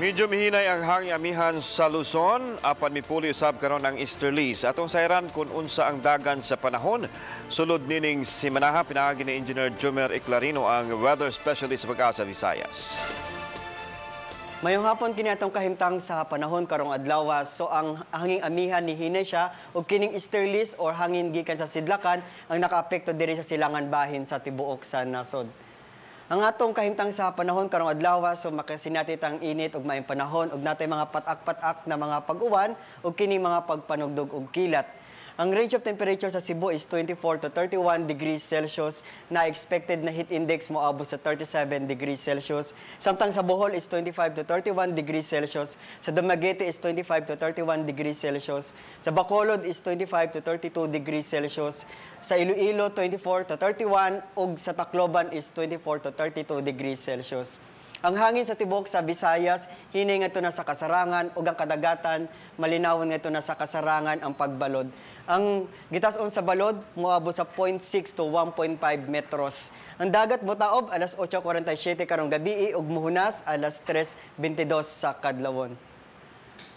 Medyo mihinay ang hangin amihan sa Luzon, apan mipuli usab karon ang easterlies. Atong sayran kung unsa ang dagan sa panahon. Sulod nining simanaha pinaagi ni Engineer Jumer Eclarino, ang weather specialist sa Pag-asa Visayas. Mayong hapon. Kini atong kahimtang sa panahon karong adlaw. So ang hanging amihan ni hinay siya ug kining easterlies or hangin gikan sa sidlakan ang nakaapekto diri sa silangan bahin sa tibuok sa nasod. Ang atong kahimtang sa panahon karong adlaw, so makasinati tang init ug maayong panahon ug natay mga patak-patak na mga pag-uwan ug kini mga pagpanugdog og kilat. Ang range of temperature sa Cebu is 24 to 31 degrees Celsius na expected na heat index moabot sa 37 degrees Celsius. Samtang sa Bohol is 25 to 31 degrees Celsius. Sa Dumaguete is 25 to 31 degrees Celsius. Sa Bacolod is 25 to 32 degrees Celsius. Sa Iloilo, 24 to 31 ug sa Tacloban is 24 to 32 degrees Celsius. Ang hangin sa tibok sa Visayas, hinay ngadto na sa kasarangan ug ang kadagatan malinawon ngadto na sa kasarangan ang pagbalod. Ang gitas-on sa balod moabot sa 0.6 to 1.5 metros. Ang dagat motaob alas 8:47 karong gabi ug muhunas alas 3:22 sa kadlawon.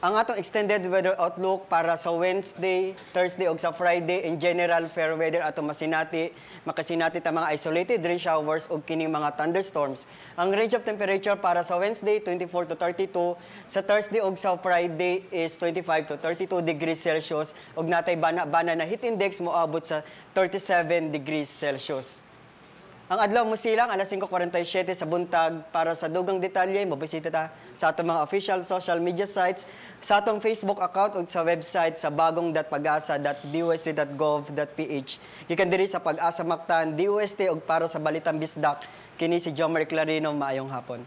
Ang atong extended weather outlook para sa Wednesday, Thursday ug sa Friday, in general fair weather ato masinati, makasinati ta mga isolated rain showers ug kining mga thunderstorms. Ang range of temperature para sa Wednesday, 24 to 32, sa Thursday ug sa Friday is 25 to 32 degrees Celsius ug natay bana-bana na heat index moabot sa 37 degrees Celsius. Ang adlaw mo silang alas 5:47 sa buntag. Para sa dugang detalye, mobisita ta sa atong mga official social media sites, sa atong Facebook account ug sa website sa bagong.pagasa.dost.gov.ph. Gikan diri sa Pag-asa Mactan, DOST ug para sa Balitang Bisdak, kini si Jomer Clarino, maayong hapon.